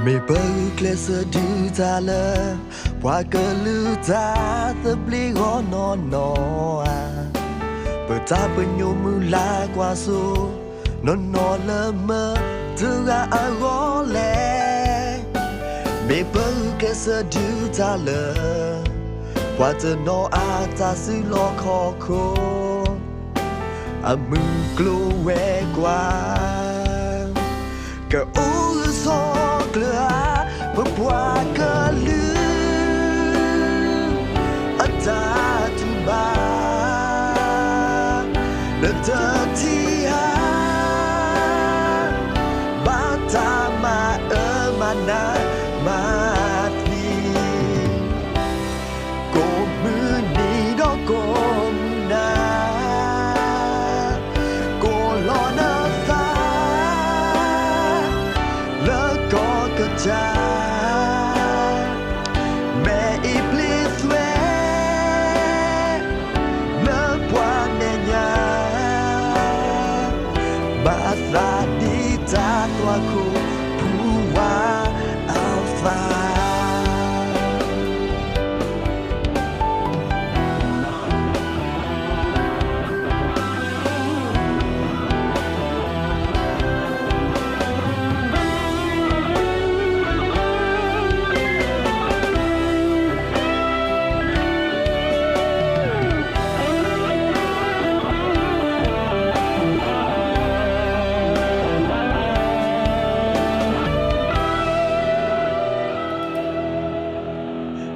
မ့ၢ်ပဂုာ်ကျဲးစၢးဒုးတၢ်လၢ ပှၤကလုာ်တၢ်သဘျ့ဂီၢ်နီၢ်နီၢ်ဧါ, ပတၢ်ပညိၣ်မုၢ်လၢ်ကွၢ်စိ နီၢ်နီၢ်လၢမတဂၤအဂီၢ်လဲၣ်. မ့ၢ်ပဂုာ်ကျဲးစၢးဒုးတၢ်လၢ ပှၤတနီၤအတၢ်စုလီၢ်ခီၣ်ခိၣ် အမုၢ်ကျိၤဝဲၤကွာ် ကအိၣ်ဂၢၢ်ဆိးကျၢၤဧါ, ပပှၤကလုာ် အတၢ်တူၢ်ဘၣ် လၢတထံၣ်ဧါ, ဘၣ်တၢ်မၤအၢမၤနးမၤသံ ကိးမုၢ်နံၤဒီးကိးမုၢ်နၤ, ကိးလီၤနသး လၢကီၢ်ကစၢ် မ့ၢ်အံၤပျ့သွဲ လၢပှၤမဲာ်ညါ ဘၣ်သးဒ်တၢ်သွၣ်ခိၣ်ဖူဝါအသး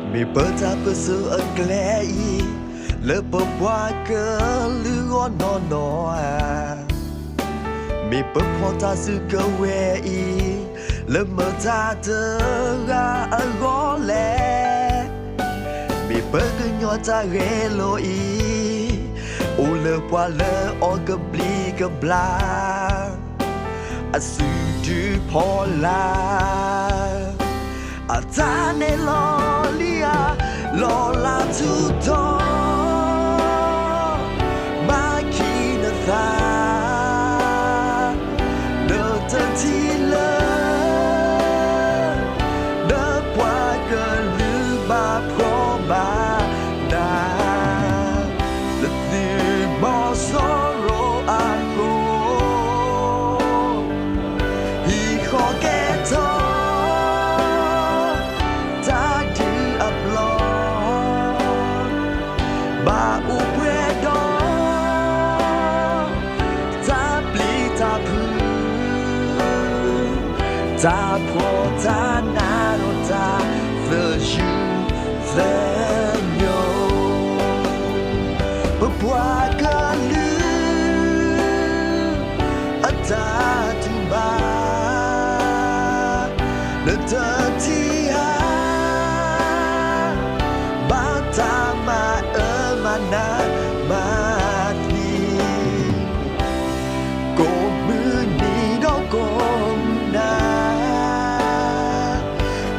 မ့ၢ်ပတၢ်ပၢဆှၢအကျဲအံၤ လၢပပှၤကလုာ်ဂီၢ်နီၢ်နီၢ်ဧါ, မ့ၢ်ပဖီၣ်တၢ်စုကဝဲၤအံၤ လၢမတၤတဂၤအဂီၢ်လဲၣ်. မ့ၢ်ပကညီတၢ်ဂဲၤလိာ်အံၤ အိၣ်လၢပှၤလၢအီကဘျံးကဘျၣ် အစုဒုးဖီလာ် အတၢ်နဲၣ်လီၤလံဧါ လီၤလးထူတီၤ ဘၣ်ခံနသး လၢတထံၣ်လၢ လၢပှၤကလုာ်ဘၣ်ဖှီၣ်ဘၣ်နး လၢသုးမီၤစိရိၤအဃိ ဟံၣ်ဃီကဲထီၣ် တၢ်ဒုးအဘျီ ဘၣ်အိၣ်ပှဲၤဒီး တၢ်ပျံၤတၢ်ဖုး တၢ်ဖှီၣ်တၢ်နးဒီးတၢ်သယုၢ်သညိ ပပှၤကလုာ် အတၢ်တူၢ်ဘၣ် လၢတထံၣ်ဧါ ဘၣ်တၢ်မၤအၢမၤနးမၤသံ ကိးမုၢ်နံၤဒီးကိးမုၢ်နၤ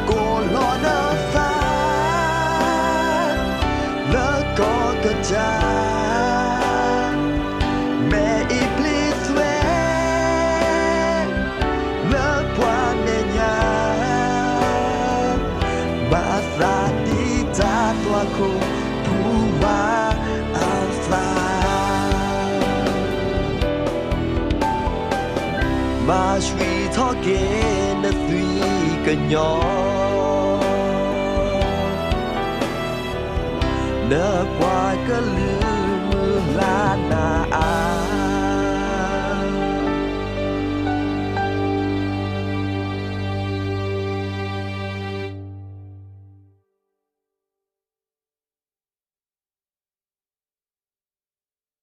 ကိးလီၤနသး လၢကီၢ်ကစၢ် မ့ၢ်အံၤပျ့သွဲ လၢပှၤမဲာ်ညါ ဘၣ်သးဒ်တၢ်သွၣ်ခိၣ်ဖူဝါအသး မၤဆှံထီၣ်က့ၤနသွံၣ်ကညီ နပှၤကလုာ်မုၢ်လၢ်နၤအါ